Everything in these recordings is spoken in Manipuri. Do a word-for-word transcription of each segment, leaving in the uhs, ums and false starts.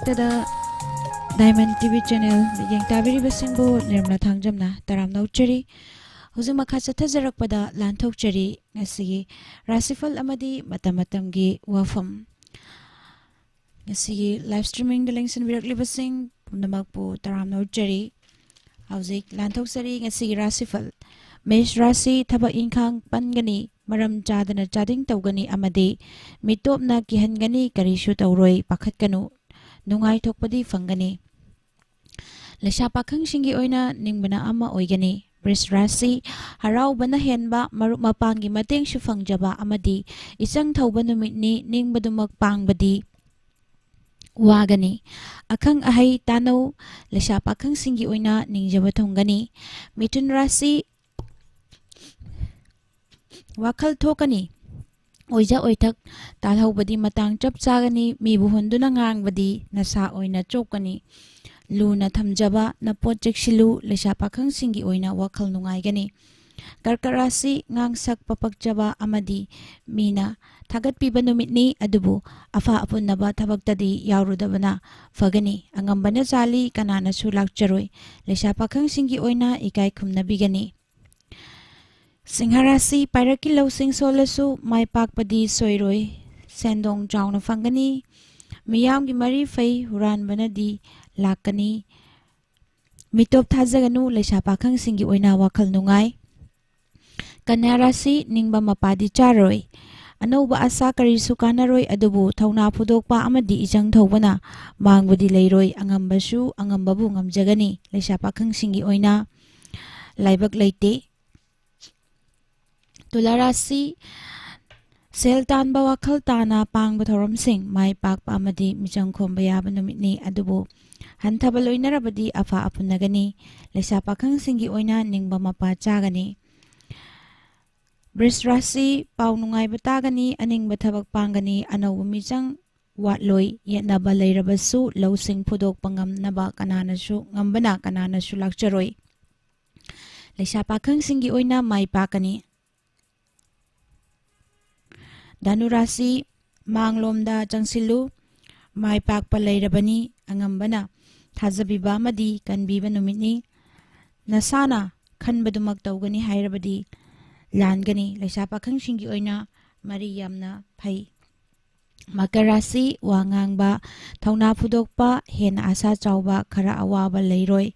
ꯇꯗ Diamond T V channel ꯃꯤꯠꯌꯦꯡ ꯇꯥꯕꯤꯔꯤꯕꯁꯤꯡꯕꯨ ꯅꯤꯔꯃꯂꯥ ꯊꯥꯡꯖꯝꯅ ꯇꯔꯥꯝꯅ ꯑꯣꯛꯆꯔꯤ꯫ ꯍꯧꯖꯤꯛ ꯃꯈꯥ ꯆꯠꯊꯖꯔꯛꯄꯗ ꯂꯥꯟꯊꯣꯛꯆꯔꯤ ꯉꯁꯤꯒꯤ ꯔꯥꯁꯤꯐꯜ ꯑꯃꯗꯤ ꯃꯇꯝ ꯃꯇꯝꯒꯤ ꯋꯥꯐꯝ꯫ ꯉꯁꯤꯒꯤ live streamingꯗ ꯂꯦꯡꯁꯤꯟꯕꯤꯔꯛꯂꯤꯕꯁꯤꯡ ꯄꯨꯝꯅꯃꯛꯄꯨ ꯇꯔꯥꯝꯅ ꯑꯣꯛꯆꯔꯤ꯫ ꯍꯧꯖꯤꯛ ꯂꯥꯟꯊꯣꯛꯆꯔꯤ ꯉꯁꯤꯒꯤ ꯔꯥꯁꯤꯐꯜ꯫ ꯃꯦꯁ ꯔꯥꯁꯤ ꯊꯕꯛ ꯏꯪꯈꯥꯡ ꯄꯟꯒꯅꯤ, ꯃꯔꯝ ꯆꯥꯗꯅ ꯆꯥꯗꯤꯡ ꯇꯧꯒꯅꯤ ꯑꯃꯗꯤ ꯃꯤꯇꯣꯞꯅ ꯀꯤꯍꯟꯒꯅꯤ, ꯀꯔꯤꯁꯨ ꯇꯧꯔꯣꯏ, ꯄꯥꯈꯠꯀꯅꯨ, ꯅꯨꯡꯉꯥꯏꯊꯣꯛꯄꯗꯤ ꯐꯪꯒꯅꯤ꯫ ꯂꯩꯁꯥ ꯄꯥꯈꯪꯁꯤꯡꯒꯤ ꯑꯣꯏꯅ ꯅꯤꯡꯕꯅ ꯑꯃ ꯑꯣꯏꯒꯅꯤ꯫ ꯕ꯭ꯔꯤꯁ ꯔꯥꯁꯤ ꯍꯔꯥꯎꯕꯅ ꯍꯦꯟꯕ, ꯃꯔꯨꯞ ꯃꯄꯥꯡꯒꯤ ꯃꯇꯦꯡꯁꯨ ꯐꯪꯖꯕ ꯑꯃꯗꯤ ꯏꯆꯪ ꯊꯧꯕ ꯅꯨꯃꯤꯠꯅꯤ, ꯅꯤꯡꯕꯗꯨꯃꯛ ꯄꯥꯡꯕꯗꯤ ꯋꯥꯒꯅꯤ꯫ ꯑꯈꯪ ꯑꯍꯩ ꯇꯥꯟꯅꯧ, ꯂꯩꯁꯥ ꯄꯥꯈꯪꯁꯤꯡꯒꯤ ꯑꯣꯏꯅ ꯅꯤꯡꯖꯕ ꯊꯨꯡꯒꯅꯤ꯫ ꯃꯤꯊꯨꯟ ꯔꯥꯁꯤ ꯋꯥꯈꯜ ꯊꯣꯛꯀꯅꯤ꯫ ꯑꯣꯏꯖ ꯑꯣꯏꯊꯛ ꯇꯥꯜꯍꯧꯕꯗꯤ ꯃꯇꯥꯡ ꯆꯞ ꯆꯥꯒꯅꯤ꯫ ꯃꯤꯕꯨ ꯍꯨꯟꯗꯨꯅ ꯉꯥꯡꯕꯗꯤ ꯅꯁꯥ ꯑꯣꯏꯅ ꯆꯣꯛꯀꯅꯤ꯫ ꯂꯨꯅ ꯊꯝꯖꯕ ꯅꯄꯣꯠ ꯆꯦꯛꯁꯤꯜꯂꯨ꯫ ꯂꯩꯁꯥ ꯄꯥꯈꯪꯁꯤꯡꯒꯤ ꯑꯣꯏꯅ ꯋꯥꯈꯜ ꯅꯨꯡꯉꯥꯏꯒꯅꯤ꯫ ꯀꯔꯀꯠ ꯔꯥꯁꯤ ꯉꯥꯡꯁꯛ ꯄꯄꯛꯆꯕ ꯑꯃꯗꯤ ꯃꯤꯅ ꯊꯥꯒꯠꯄꯤꯕ ꯅꯨꯃꯤꯠꯅꯤ, ꯑꯗꯨꯕꯨ ꯑꯐ ꯑꯄꯨꯟꯅꯕ ꯊꯕꯛꯇꯗꯤ ꯌꯥꯎꯔꯨꯗꯕꯅ ꯐꯒꯅꯤ꯫ ꯑꯉꯝꯕꯅ ꯆꯥꯜꯂꯤ, ꯀꯅꯥꯅꯁꯨ ꯂꯥꯛꯆꯔꯣꯏ꯫ ꯂꯩꯁꯥ ꯄꯥꯈꯪꯁꯤꯡꯒꯤ ꯑꯣꯏꯅ ꯏꯀꯥꯏ ꯈꯨꯝꯅꯕꯤꯒꯅꯤ꯫ ꯁꯤꯡꯍ ꯔꯥꯁꯤ ꯄꯥꯏꯔꯛꯀꯤ ꯂꯧꯁꯤꯡ ꯁꯣꯜꯂꯁꯨ ꯃꯥꯏ ꯄꯥꯛꯄꯗꯤ ꯁꯣꯏꯔꯣꯏ꯫ ꯁꯦꯟꯗꯣꯡ ꯆꯥꯎꯅ ꯐꯪꯒꯅꯤ꯫ ꯃꯤꯌꯥꯝꯒꯤ ꯃꯔꯤ ꯐꯩ, ꯍꯨꯔꯥꯟꯕꯅꯗꯤ ꯂꯥꯛꯀꯅꯤ꯫ ꯃꯤꯇꯣꯞ ꯊꯥꯖꯒꯅꯨ, ꯂꯩꯁꯥ ꯄꯥꯈꯪꯁꯤꯡꯒꯤ ꯑꯣꯏꯅ ꯋꯥꯈꯜ ꯅꯨꯡꯉꯥꯏ꯫ ꯀꯟꯌꯥ ꯔꯥꯁꯤ ꯅꯤꯡꯕ ꯃꯄꯥꯗꯤ ꯆꯥꯔꯣꯏ꯫ ꯑꯅꯧꯕ ꯑꯁꯥ ꯀꯔꯤꯁꯨ ꯀꯥꯟꯅꯔꯣꯏ, ꯑꯗꯨꯕꯨ ꯊꯧꯅꯥ ꯐꯨꯗꯣꯛꯄ ꯑꯃꯗꯤ ꯏꯆꯪ ꯊꯧꯕꯅ ꯃꯥꯡꯕꯗꯤ ꯂꯩꯔꯣꯏ꯫ ꯑꯉꯝꯕꯁꯨ ꯑꯉꯝꯕꯕꯨ ꯉꯝꯖꯒꯅꯤ꯫ ꯂꯩꯁꯥ ꯄꯥꯈꯪꯁꯤꯡꯒꯤ ꯑꯣꯏꯅ ꯂꯥꯏꯕꯛ ꯂꯩꯇꯦ꯫ ꯇꯨꯂꯥ ꯔꯥꯁꯤ ꯁꯦꯜ ꯇꯥꯟꯕ ꯋꯥꯈꯜ ꯇꯥꯅ ꯄꯥꯡꯕ ꯊꯧꯔꯝꯁꯤꯡ ꯃꯥꯏ ꯄꯥꯛꯄ ꯑꯃꯗꯤ ꯃꯤꯆꯪ ꯈꯣꯝꯕ ꯌꯥꯕ ꯅꯨꯃꯤꯠꯅꯤ, ꯑꯗꯨꯕꯨ ꯍꯟꯊꯕ ꯂꯣꯏꯅꯔꯕꯗꯤ ꯑꯐ ꯑꯄꯨꯟꯅꯒꯅꯤ꯫ ꯂꯩꯁꯥ ꯄꯥꯈꯪꯁꯤꯡꯒꯤ ꯑꯣꯏꯅ ꯅꯤꯡꯕ ꯃꯄꯥ ꯆꯥꯒꯅꯤ꯫ ꯕ꯭ꯔꯤꯁ ꯔꯥꯁꯤ ꯄꯥꯎ ꯅꯨꯡꯉꯥꯏꯕ ꯇꯥꯒꯅꯤ, ꯑꯅꯤꯡꯕ ꯊꯕꯛ ꯄꯥꯡꯒꯅꯤ, ꯑꯅꯧꯕ ꯃꯤꯆꯪ ꯋꯥꯠꯂꯣꯏ, ꯌꯦꯠꯅꯕ ꯂꯩꯔꯕꯁꯨ ꯂꯧꯁꯤꯡ ꯐꯨꯗꯣꯛꯄ ꯉꯝꯅꯕ ꯀꯅꯥꯅꯁꯨ, ꯉꯝꯕꯅ ꯀꯅꯥꯅꯁꯨ ꯂꯥꯛꯆꯔꯣꯏ꯫ ꯂꯩꯁꯥ ꯄꯥꯈꯪꯁꯤꯡꯒꯤ ꯑꯣꯏꯅ ꯃꯥꯏ ꯄꯥꯛꯀꯅꯤ꯫ ꯙꯅꯨ ꯔꯥꯁꯤ ꯃꯥꯡꯂꯣꯝꯗ ꯆꯪꯁꯤꯜꯂꯨ꯫ ꯃꯥꯏ ꯄꯥꯛꯄ ꯂꯩꯔꯕꯅꯤ꯫ ꯑꯉꯝꯕꯅ ꯊꯥꯖꯕꯤꯕ ꯑꯃꯗꯤ ꯀꯟꯕꯤꯕ ꯅꯨꯃꯤꯠꯅꯤ꯫ ꯅꯁꯥꯅ ꯈꯟꯕꯗꯨꯃꯛ ꯇꯧꯒꯅꯤ ꯍꯥꯏꯔꯕꯗꯤ ꯂꯥꯟꯒꯅꯤ꯫ ꯂꯩꯁꯥ ꯄꯥꯈꯪꯁꯤꯡꯒꯤ ꯑꯣꯏꯅ ꯃꯔꯤ ꯌꯥꯝꯅ ꯐꯩ꯫ ꯃꯀꯔ ꯔꯥꯁꯤ, ꯋꯥ ꯉꯥꯡꯕ, ꯊꯧꯅꯥ ꯐꯨꯗꯣꯛꯄ, ꯍꯦꯟꯅ ꯑꯁꯥ ꯆꯥꯎꯕ, ꯈꯔ ꯑꯋꯥꯕ ꯂꯩꯔꯣꯏ꯫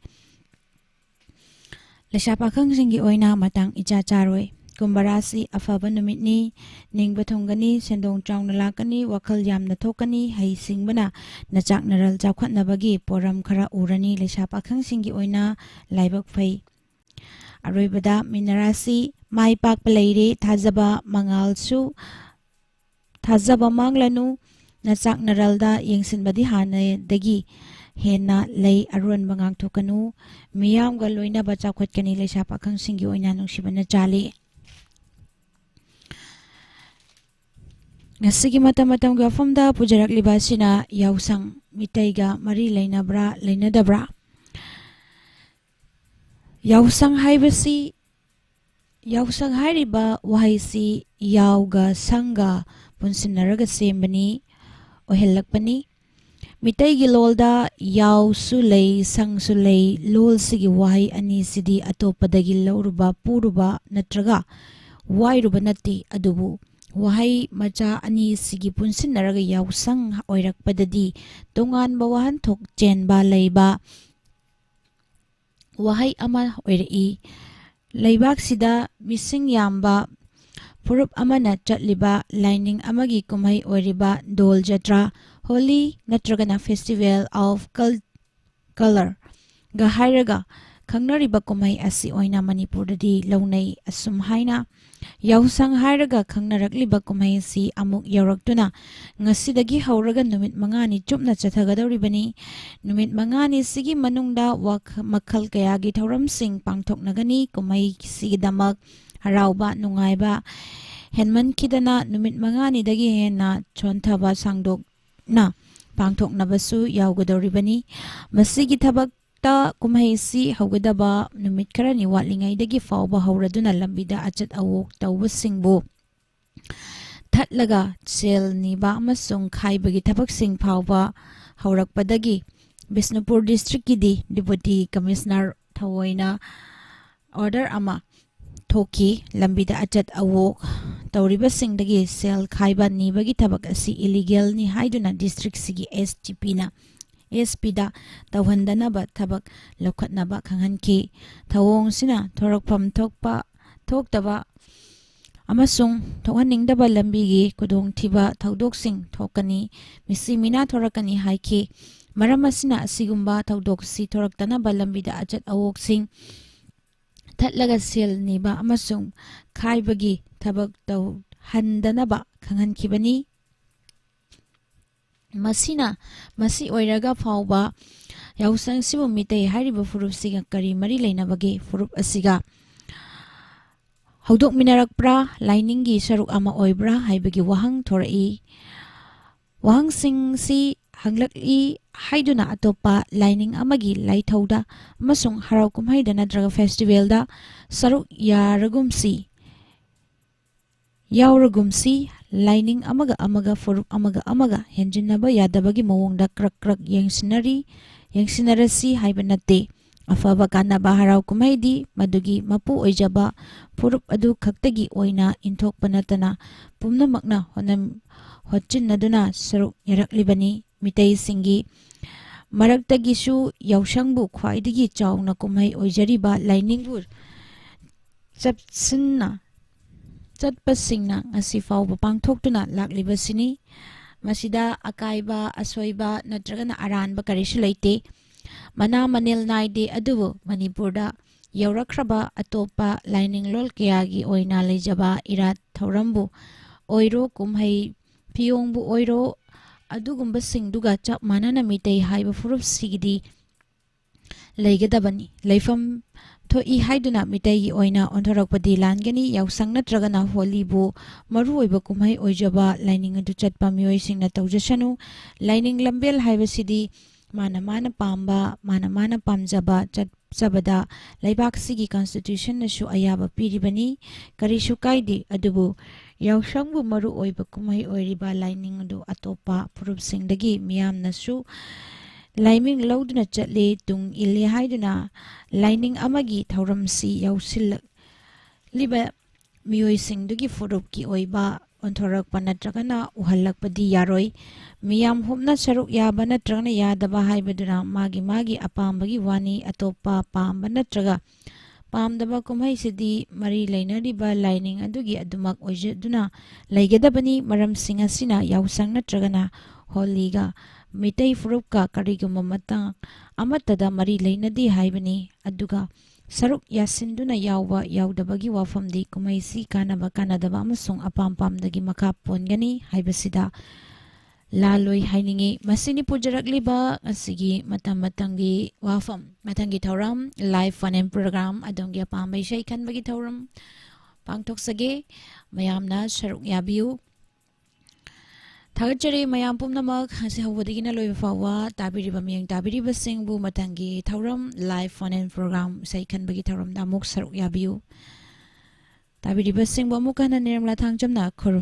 ꯂꯩꯁꯥ ꯄꯥꯈꯪꯁꯤꯡꯒꯤ ꯑꯣꯏꯅ ꯃꯇꯥꯡ ꯏꯆꯥ ꯆꯥꯔꯣꯏ꯫ ꯀꯨꯝꯚ ꯔꯥꯁꯤ, ꯑꯐꯕ ꯅꯨꯃꯤꯠꯅꯤ꯫ ꯅꯤꯡꯕ ꯊꯨꯡꯒꯅꯤ, ꯁꯦꯟꯗꯣꯡ ꯆꯥꯎꯅ ꯂꯥꯛꯀꯅꯤ, ꯋꯥꯈꯜ ꯌꯥꯝꯅ ꯊꯣꯛꯀꯅꯤ, ꯍꯩ ꯁꯤꯡꯕꯅ ꯅꯆꯥꯛ ꯅꯔꯜ ꯆꯥꯎꯈꯠꯅꯕꯒꯤ ꯄꯣꯔꯝ ꯈꯔ ꯎꯔꯅꯤ꯫ ꯂꯩꯁꯥ ꯄꯥꯈꯪꯁꯤꯡꯒꯤ ꯑꯣꯏꯅ ꯂꯥꯏꯕꯛ ꯐꯩ꯫ ꯑꯔꯣꯏꯕꯗ ꯃꯤꯅ ꯔꯥꯁꯤ, ꯃꯥꯏ ꯄꯥꯛꯄ ꯂꯩꯔꯦ, ꯊꯥꯖꯕ ꯃꯉꯥꯜꯁꯨ, ꯊꯥꯖꯕ ꯃꯥꯡꯂꯅꯨ꯫ ꯅꯆꯥꯛ ꯅꯔꯜꯗ ꯌꯦꯡꯁꯤꯟꯕꯗꯤ ꯍꯥꯟꯅꯗꯒꯤ ꯍꯦꯟꯅ ꯂꯩ꯫ ꯑꯔꯣꯟꯕ ꯉꯥꯡꯊꯣꯛꯀꯅꯨ꯫ ꯃꯤꯌꯥꯝꯒ ꯂꯣꯏꯅꯕ ꯆꯥꯎꯈꯠꯀꯅꯤ꯫ ꯂꯩꯁꯥ ꯄꯥꯈꯪꯁꯤꯡꯒꯤ ꯑꯣꯏꯅ ꯅꯨꯡꯁꯤꯕꯅ ꯆꯥꯜꯂꯤ꯫ ꯉꯁꯤꯒꯤ ꯃꯇꯝ ꯃꯇꯝꯒꯤ ꯋꯥꯐꯝꯗ ꯄꯨꯖꯔꯛꯂꯤꯕ ꯑꯁꯤꯅ ꯌꯥꯎꯁꯪ꯫ ꯃꯤꯇꯩꯒ ꯃꯔꯤ ꯂꯩꯅꯕ꯭ꯔꯥ, ꯂꯩꯅꯗꯕ꯭ꯔꯥ? ꯌꯥꯎꯁꯪ ꯍꯥꯏꯕꯁꯤ, ꯌꯥꯎꯁꯪ ꯍꯥꯏꯔꯤꯕ ꯋꯥꯍꯩꯁꯤ ꯌꯥꯎꯒ ꯁꯪꯒ ꯄꯨꯟꯁꯤꯟꯅꯔꯒ ꯁꯦꯝꯕꯅꯤ, ꯑꯣꯏꯍꯜꯂꯛꯄꯅꯤ꯫ ꯃꯤꯇꯩꯒꯤ ꯂꯣꯜꯗ ꯌꯥꯎꯁꯨ ꯂꯩ, ꯁꯪꯁꯨ ꯂꯩ꯫ ꯂꯣꯜꯁꯤꯒꯤ ꯋꯥꯍꯩ ꯑꯅꯤꯁꯤꯗꯤ ꯑꯇꯣꯞꯄꯗꯒꯤ ꯂꯧꯔꯨꯕ, ꯄꯨꯔꯨꯕ ꯅꯠꯇ꯭ꯔꯒ ꯋꯥꯏꯔꯨꯕ ꯅꯠꯇꯦ꯫ ꯑꯗꯨꯕꯨ ꯋꯥꯍꯩ ꯃꯆꯥ ꯑꯅꯤꯁꯤꯒꯤ ꯄꯨꯟꯁꯤꯟꯅꯔꯒ ꯌꯥꯎꯁꯪ ꯑꯣꯏꯔꯛꯄꯗꯗꯤ ꯇꯣꯉꯥꯟꯕ ꯋꯥꯍꯟꯊꯣꯛ ꯆꯦꯟꯕ ꯂꯩꯕ ꯋꯥꯍꯩ ꯑꯃ ꯑꯣꯏꯔꯛꯏ꯫ ꯂꯩꯕꯥꯛꯁꯤꯗ ꯃꯤꯁꯤꯡ ꯌꯥꯝꯕ, ꯐꯨꯔꯨꯞ ꯑꯃꯅ ꯆꯠꯂꯤꯕ ꯂꯥꯏꯅꯤꯡ ꯑꯃꯒꯤ ꯀꯨꯝꯍꯩ ꯑꯣꯏꯔꯤꯕ ꯗꯣꯜ ꯖꯇ꯭ꯔꯥ, ꯍꯣꯂꯤ ꯅꯠꯇ꯭ꯔꯒꯅ Festival of Cul-, Colour ꯒ ꯍꯥꯏꯔꯒ ꯈꯪꯅꯔꯤꯕ ꯀꯨꯝꯍꯩ ꯑꯁꯤ ꯑꯣꯏꯅ ꯃꯅꯤꯄꯨꯔꯗꯗꯤ ꯂꯧꯅꯩ꯫ ꯑꯁꯨꯝ ꯍꯥꯏꯅ ꯌꯥꯎꯁꯪ ꯍꯥꯏꯔꯒ ꯈꯪꯅꯔꯛꯂꯤꯕ ꯀꯨꯝꯍꯩ ꯑꯁꯤ ꯑꯃꯨꯛ ꯌꯧꯔꯛꯇꯨꯅ ꯉꯁꯤꯗꯒꯤ ꯍꯧꯔꯒ ꯅꯨꯃꯤꯠ ꯃꯉꯥꯅꯤ ꯆꯨꯞꯅ ꯆꯠꯊꯒꯗꯧꯔꯤꯕꯅꯤ꯫ ꯅꯨꯃꯤꯠ ꯃꯉꯥꯅꯤꯁꯤꯒꯤ ꯃꯅꯨꯡꯗ ꯋꯥꯈ-, ꯃꯈꯜ ꯀꯌꯥꯒꯤ ꯊꯧꯔꯝꯁꯤꯡ ꯄꯥꯡꯊꯣꯛꯅꯒꯅꯤ꯫ ꯀꯨꯝꯍꯩꯁꯤꯒꯤꯗꯃꯛ ꯍꯔꯥꯎꯕ, ꯅꯨꯡꯉꯥꯏꯕ ꯍꯦꯟꯃꯟꯈꯤꯗꯅ ꯅꯨꯃꯤꯠ ꯃꯉꯥꯅꯤꯗꯒꯤ ꯍꯦꯟꯅ ꯁꯣꯟꯊꯕ ꯁꯥꯡꯗꯣꯛꯅ ꯄꯥꯡꯊꯣꯛꯅꯕꯁꯨ ꯌꯥꯎꯒꯗꯧꯔꯤꯕꯅꯤ꯫ ꯃꯁꯤꯒꯤ ꯊꯕꯛꯇ ꯀꯨꯝꯍꯩꯁꯤ ꯍꯧꯒꯗꯕ ꯅꯨꯃꯤꯠ ꯈꯔꯅꯤ ꯋꯥꯠꯂꯤꯉꯩꯗꯒꯤ ꯐꯥꯎꯕ ꯍꯧꯔꯗꯨꯅ ꯂꯝꯕꯤꯗ ꯑꯆꯠ ꯑꯋꯣꯛ ꯇꯧꯕꯁꯤꯡꯕꯨ ꯊꯠꯂꯒ ꯁꯦꯜ ꯅꯤꯕ ꯑꯃꯁꯨꯡ ꯈꯥꯏꯕꯒꯤ ꯊꯕꯛꯁꯤꯡ ꯐꯥꯎꯕ ꯍꯧꯔꯛꯄꯗꯒꯤ ꯕꯤꯁꯅꯨꯄꯨꯔ ꯗꯤꯁꯇ꯭ꯔꯤꯛꯀꯤꯗꯤ ꯗꯤꯄꯨꯇꯤ ꯀꯃꯤꯁꯅꯔ ꯊꯑꯣꯏꯅ ꯑꯣꯔꯗꯔ ꯑꯃ ꯊꯣꯛꯈꯤ꯫ ꯂꯝꯕꯤꯗ ꯑꯆꯠ ꯑꯋꯣꯛ ꯇꯧꯔꯤꯕꯁꯤꯡꯗꯒꯤ ꯁꯦꯜ ꯈꯥꯏꯕ ꯅꯤꯕꯒꯤ ꯊꯕꯛ ꯑꯁꯤ ꯏꯂꯤꯒꯦꯜꯅꯤ ꯍꯥꯏꯗꯨꯅ ꯗꯤꯁꯇ꯭ꯔꯤꯛꯁꯤꯒꯤ ꯑꯦꯁ ꯗꯤ ꯄꯤꯅ ꯑꯦꯁ ꯄꯤꯗ ꯇꯧꯍꯟꯗꯅꯕ ꯊꯕꯛ ꯂꯧꯈꯠꯅꯕ ꯈꯪꯍꯟꯈꯤ꯫ ꯊꯧꯑꯣꯡꯁꯤꯅ ꯊꯣꯔꯛꯐꯝ ꯊꯣꯛꯄ ꯊꯣꯛꯇꯕ ꯑꯃꯁꯨꯡ ꯊꯣꯛꯍꯟꯅꯤꯡꯗꯕ ꯂꯝꯕꯤꯒꯤ ꯈꯨꯗꯣꯡꯊꯤꯕ ꯊꯧꯗꯣꯛꯁꯤꯡ ꯊꯣꯛꯀꯅꯤ, ꯃꯤꯁꯤ ꯃꯤꯅꯥ ꯊꯣꯔꯛꯀꯅꯤ ꯍꯥꯏꯈꯤ꯫ ꯃꯔꯝ ꯑꯁꯤꯅ ꯑꯁꯤꯒꯨꯝꯕ ꯊꯧꯗꯣꯛꯁꯤ ꯊꯣꯔꯛꯇꯅꯕ ꯂꯝꯕꯤꯗ ꯑꯆꯠ ꯑꯋꯣꯛꯁꯤꯡ ꯊꯠꯂꯒ ꯁꯦꯜ ꯅꯤꯕ ꯑꯃꯁꯨꯡ ꯈꯥꯏꯕꯒꯤ ꯊꯕꯛ ꯇꯧꯍꯟꯗꯅꯕ ꯈꯪꯍꯟꯈꯤꯕꯅꯤ꯫ ꯃꯁꯤꯅ, ꯃꯁꯤ ꯑꯣꯏꯔꯒ ꯐꯥꯎꯕ ꯌꯥꯎꯁꯪꯁꯤꯕꯨ ꯃꯤꯇꯩ ꯍꯥꯏꯔꯤꯕ ꯐꯨꯔꯨꯞꯁꯤꯒ ꯀꯔꯤ ꯃꯔꯤ ꯂꯩꯅꯕꯒꯦ? ꯐꯨꯔꯨꯞ ꯑꯁꯤꯒ ꯍꯧꯗꯣꯛꯃꯤꯟꯅꯔꯛꯄ꯭ꯔꯥ? ꯂꯥꯏꯅꯤꯡꯒꯤ ꯁꯔꯨꯛ ꯑꯃ ꯑꯣꯏꯕ꯭ꯔꯥ ꯍꯥꯏꯕꯒꯤ ꯋꯥꯍꯪ ꯊꯣꯔꯛꯏ꯫ ꯋꯥꯍꯪꯁꯤꯡꯁꯤ ꯍꯪꯂꯛꯂꯤ ꯍꯥꯏꯗꯨꯅ ꯑꯇꯣꯞꯄ ꯂꯥꯏꯅꯤꯡ ꯑꯃꯒꯤ ꯂꯥꯏꯊꯧꯗ ꯑꯃꯁꯨꯡ ꯍꯔꯥꯎ ꯀꯨꯝꯍꯩꯗ ꯅꯠꯇ꯭ꯔꯒ ꯐꯦꯁꯇꯤꯚꯦꯜꯗ ꯁꯔꯨꯛ ꯌꯥꯔꯒꯨꯝꯁꯤ, ꯌꯥꯎꯔꯒꯨꯝꯁꯤ, ꯂꯥꯏꯅꯤꯡ ꯑꯃꯒ ꯑꯃꯒ, ꯐꯨꯔꯨꯞ ꯑꯃꯒ ꯑꯃꯒ ꯍꯦꯟꯖꯤꯟꯅꯕ ꯌꯥꯗꯕꯒꯤ ꯃꯑꯣꯡꯗ ꯀ꯭ꯔꯛ ꯀ꯭ꯔꯛ ꯌꯦꯡꯁꯤꯟꯅꯔꯤ, ꯌꯦꯡꯁꯤꯟꯅꯔꯁꯤ ꯍꯥꯏꯕ ꯅꯠꯇꯦ꯫ ꯑꯐꯕ ꯀꯥꯟꯅꯕ ꯍꯔꯥꯎ ꯀꯨꯝꯍꯩꯗꯤ ꯃꯗꯨꯒꯤ ꯃꯄꯨ ꯑꯣꯏꯖꯕ ꯐꯨꯔꯨꯞ ꯑꯗꯨ ꯈꯛꯇꯒꯤ ꯑꯣꯏꯅ ꯏꯟꯊꯣꯛꯄ ꯅꯠꯇꯅ ꯄꯨꯝꯅꯃꯛꯅ ꯍꯣꯠꯅ-, ꯍꯣꯠꯆꯤꯟꯅꯗꯨꯅ ꯁꯔꯨꯛ ꯌꯥꯔꯛꯂꯤꯕꯅꯤ꯫ ꯃꯤꯇꯩꯁꯤꯡꯒꯤ ꯃꯔꯛꯇꯒꯤꯁꯨ ꯌꯥꯎꯁꯪꯕꯨ ꯈ꯭ꯋꯥꯏꯗꯒꯤ ꯆꯥꯎꯅ ꯀꯨꯝꯍꯩ ꯑꯣꯏꯖꯔꯤꯕ ꯂꯥꯏꯅꯤꯡꯕꯨ ꯆꯞꯁꯤꯟꯅ ꯆꯠꯄꯁꯤꯡꯅ ꯉꯁꯤ ꯐꯥꯎꯕ ꯄꯥꯡꯊꯣꯛꯇꯨꯅ ꯂꯥꯛꯂꯤꯕꯁꯤꯅꯤ꯫ ꯃꯁꯤꯗ ꯑꯀꯥꯏꯕ, ꯑꯁꯣꯏꯕ ꯅꯠꯇ꯭ꯔꯒꯅ ꯑꯔꯥꯟꯕ ꯀꯔꯤꯁꯨ ꯂꯩꯇꯦ꯫ ꯃꯅꯥ ꯃꯅꯤꯜ ꯅꯥꯏꯗꯦ, ꯑꯗꯨꯕꯨ ꯃꯅꯤꯄꯨꯔꯗ ꯌꯧꯔꯛꯈ꯭ꯔꯕ ꯑꯇꯣꯞꯄ ꯂꯥꯏꯅꯤꯡꯂꯣꯜ ꯀꯌꯥꯒꯤ ꯑꯣꯏꯅ ꯂꯩꯖꯕ ꯏꯔꯥꯠ ꯊꯧꯔꯝꯕꯨ ꯑꯣꯏꯔꯣ, ꯀꯨꯝꯍꯩ ꯐꯤꯌꯣꯡꯕꯨ ꯑꯣꯏꯔꯣ, ꯑꯗꯨꯒꯨꯝꯕꯁꯤꯡꯗꯨꯒ ꯆꯞ ꯃꯥꯟꯅꯅ ꯃꯤꯇꯩ ꯍꯥꯏꯕ ꯐꯨꯔꯨꯞꯁꯤꯒꯤꯗꯤ ꯂꯩꯒꯗꯕꯅꯤ꯫ ꯂꯩꯐꯝ ꯊꯣꯛꯏ ꯍꯥꯏꯗꯨꯅ ꯃꯤꯇꯩꯒꯤ ꯑꯣꯏꯅ ꯑꯣꯟꯊꯣꯔꯛꯄꯗꯤ ꯂꯥꯟꯒꯅꯤ꯫ ꯌꯥꯎꯁꯪ ꯅꯠꯇ꯭ꯔꯒꯅ ꯍꯣꯂꯤꯕꯨ ꯃꯔꯨꯑꯣꯏꯕ ꯀꯨꯝꯍꯩ ꯑꯣꯏꯖꯕ ꯂꯥꯏꯅꯤꯡ ꯑꯗꯨ ꯆꯠꯄ ꯃꯤꯑꯣꯏꯁꯤꯡꯅ ꯇꯧꯖꯁꯅꯨ꯫ ꯂꯥꯏꯅꯤꯡ ꯂꯝꯕꯦꯜ ꯍꯥꯏꯕꯁꯤꯗꯤ ꯃꯥꯅ ꯃꯥꯅ ꯄꯥꯝꯕ, ꯃꯥꯅ ꯃꯥꯅ ꯄꯥꯝꯖꯕ ꯆꯠꯆꯕꯗ ꯂꯩꯕꯥꯛꯁꯤꯒꯤ ꯀꯟꯁꯇꯤꯇ꯭ꯌꯨꯁꯟꯅꯁꯨ ꯑꯌꯥꯕ ꯄꯤꯔꯤꯕꯅꯤ꯫ ꯀꯔꯤꯁꯨ ꯀꯥꯏꯗꯦ꯫ ꯑꯗꯨꯕꯨ ꯌꯥꯎꯁꯪꯕꯨ ꯃꯔꯨ ꯑꯣꯏꯕ ꯀꯨꯝꯍꯩ ꯑꯣꯏꯔꯤꯕ ꯂꯥꯏꯅꯤꯡ ꯑꯗꯨ ꯑꯇꯣꯞꯄ ꯐꯨꯔꯨꯞꯁꯤꯡꯗꯒꯤ ꯃꯤꯌꯥꯝꯅꯁꯨ ꯂꯥꯏꯃꯤꯡ ꯂꯧꯗꯨꯅ ꯆꯠꯂꯤ, ꯇꯨꯡ ꯏꯜꯂꯤ ꯍꯥꯏꯗꯨꯅ ꯂꯥꯏꯅꯤꯡ ꯑꯃꯒꯤ ꯊꯧꯔꯝꯁꯤ ꯌꯥꯎꯁꯤꯜꯂꯛꯂꯤꯕ ꯃꯤꯑꯣꯏꯁꯤꯡꯗꯨꯒꯤ ꯐꯨꯔꯨꯞꯀꯤ ꯑꯣꯏꯕ ꯑꯣꯟꯊꯣꯔꯛꯄ ꯅꯠꯇ꯭ꯔꯒꯅ ꯎꯍꯜꯂꯛꯄꯗꯤ ꯌꯥꯔꯣꯏ꯫ ꯃꯤꯌꯥꯝ ꯍꯨꯞꯅ ꯁꯔꯨꯛ ꯌꯥꯕ ꯅꯠꯇ꯭ꯔꯒꯅ ꯌꯥꯗꯕ ꯍꯥꯏꯕꯗꯨꯅ ꯃꯥꯒꯤ ꯃꯥꯒꯤ ꯑꯄꯥꯝꯕꯒꯤ ꯋꯥꯅꯤ꯫ ꯑꯇꯣꯞꯄ ꯄꯥꯝꯕ ꯅꯠꯇ꯭ꯔꯒ ꯄꯥꯝꯗꯕ ꯀꯨꯝꯍꯩꯁꯤꯗꯤ ꯃꯔꯤ ꯂꯩꯅꯔꯤꯕ ꯂꯥꯏꯅꯤꯡ ꯑꯗꯨꯒꯤ ꯑꯗꯨꯃꯛ ꯑꯣꯏꯖꯗꯨꯅ ꯂꯩꯒꯗꯕꯅꯤ꯫ ꯃꯔꯝꯁꯤꯡ ꯑꯁꯤꯅ ꯌꯥꯎꯁꯪ ꯅꯠꯇ꯭ꯔꯒꯅ ꯍꯣꯂꯤꯒ ꯃꯤꯇꯩ ꯐꯨꯔꯨꯞꯀ ꯀꯔꯤꯒꯨꯝꯕ ꯃꯇꯥꯡ ꯑꯃꯠꯇꯗ ꯃꯔꯤ ꯂꯩꯅꯗꯦ ꯍꯥꯏꯕꯅꯤ꯫ ꯑꯗꯨꯒ ꯁꯔꯨꯛ ꯌꯥꯁꯤꯟꯗꯨꯅ ꯌꯥꯎꯕ ꯌꯥꯎꯗꯕꯒꯤ ꯋꯥꯐꯝꯗꯤ ꯀꯨꯝꯍꯩꯁꯤ ꯀꯥꯟꯅꯕ ꯀꯥꯟꯅꯗꯕ ꯑꯃꯁꯨꯡ ꯑꯄꯥꯝ ꯄꯥꯝꯗꯒꯤ ꯃꯈꯥ ꯄꯣꯟꯒꯅꯤ ꯍꯥꯏꯕꯁꯤꯗ ꯂꯥꯜꯂꯣꯏ ꯍꯥꯏꯅꯤꯡꯏ꯫ ꯃꯁꯤꯅꯤ ꯄꯨꯖꯔꯛꯂꯤꯕ ꯉꯁꯤꯒꯤ ꯃꯇꯝ ꯃꯇꯝꯒꯤ ꯋꯥꯐꯝ꯫ ꯃꯊꯪꯒꯤ ꯊꯧꯔꯝ live phone in program, ꯑꯗꯣꯝꯒꯤ ꯑꯄꯥꯝꯕ ꯏꯁꯩ ꯈꯟꯕꯒꯤ ꯊꯧꯔꯝ ꯄꯥꯡꯊꯣꯛꯆꯒꯦ꯫ ꯃꯌꯥꯝꯅ ꯁꯔꯨꯛ ꯌꯥꯕꯤꯌꯨ꯫ ꯊꯥꯒꯠꯆꯔꯤ ꯃꯌꯥꯝ ꯄꯨꯝꯅꯃꯛ, ꯑꯁꯤ ꯍꯧꯕꯗꯒꯤꯅ ꯂꯣꯏꯕ ꯐꯥꯎꯕ ꯇꯥꯕꯤꯔꯤꯕ ꯃꯤꯌꯦꯡ ꯇꯥꯕꯤꯔꯤꯕꯁꯤꯡꯕꯨ꯫ ꯃꯊꯪꯒꯤ ꯊꯧꯔꯝ live phone in program ꯏꯁꯩ ꯈꯟꯕꯒꯤ ꯊꯧꯔꯝꯗ ꯑꯃꯨꯛ ꯁꯔꯨꯛ ꯌꯥꯕꯤꯌꯨ꯫ ꯇꯥꯕꯤꯔꯤꯕꯁꯤꯡꯕꯨ ꯑꯃꯨꯛ ꯍꯟꯅ ꯅꯤꯔꯃꯂꯥ ꯊꯥꯡꯖꯝꯅ ꯈꯨꯔꯨꯝ